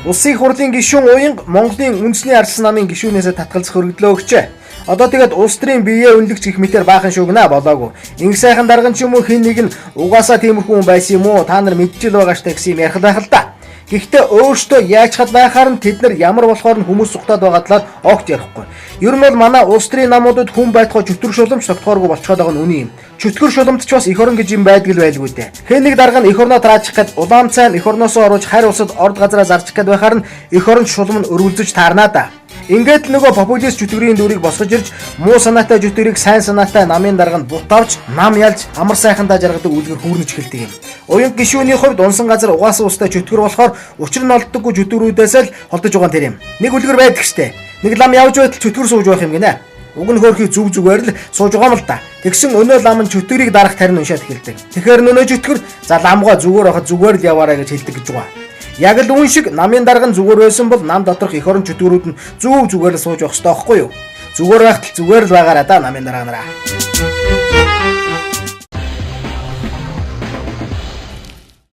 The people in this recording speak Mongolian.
Улсын их хурлын гишүүн Уянга Монголын үндэсний арслан намын гишүүнээсээ татгалзах өргөдлөө өгчээ. Одоо тэгээд улс төрийн биеэ үнэлэгч гэх мэтэр баахан шүүгнэ болоогүй. Инх сайхан дарган ч юм уу хин нэг нь угаасаа тиймэрхүү хүн байсан юм уу? Та нар мэдчихэл байгаа штэ гэсэн юм ярих байх л да. Гэхдээ өөртөө яаж хад байхаар нь тэд нар ямар болохоор нь хүмүүс сугтаад байгаа талаар огт ярихгүй. Ер нь бол манай улс төрийн намуудад хүн байтугай чөтгөр шуламж тогтхооргүй болцоход байгаа нь үний юм. Чөтгөр шуламд ч бас эх орон гэж юм байдаг л байлгүй дээ. Хэн нэг дарга нь эх орноо траажих гээд улаан цайм эх орноосоо оруулж харь улсад орд газраа зарчих гээд байхаар нь эх орон шулам нь өрвөлдөж таарнаа да. Ингээд л нөгөө популист чөтгөрийн дүрийг босгож ирж муу санаатай чөтгөрийг сайн санаатай намын дарга нь бут авч нам ялж амар сайхандаа жаргадаг үлгэр хүүрнэж эхэлдэг юм. Уянга гишүүний хувьд унсан газар угаасан устай чөтгөр болохоор учир нь олддоггүй чөтгөрүүдээс л холдож байгаа тэр юм. Нэг үлгэр байдаг штэ. Нэг лам явж байтал чөтгөр сууж байх юм гинэ. Уг нь хөөрхий зүг зүгээр л сууж байгаа юм л да. Тэгсэн өнөө лам нь чөтгөрийг дарах тарин уншаад эхэлдэг. Тэгэхээр нөнөө чөтгөр за ламгаа зүгээр байхад зүгээр л яваарай гэж хэлдэг гэж байгаа. Яг л үүн шиг намын дарга нь зүгээр байсан бол нам доторх эх орон чөтгөрүүд нь зүг зүгээр л сууж явах ёстой байхгүй юу? Зүгээр байхад л зүгээр л байгаараа да намын дарга нараа.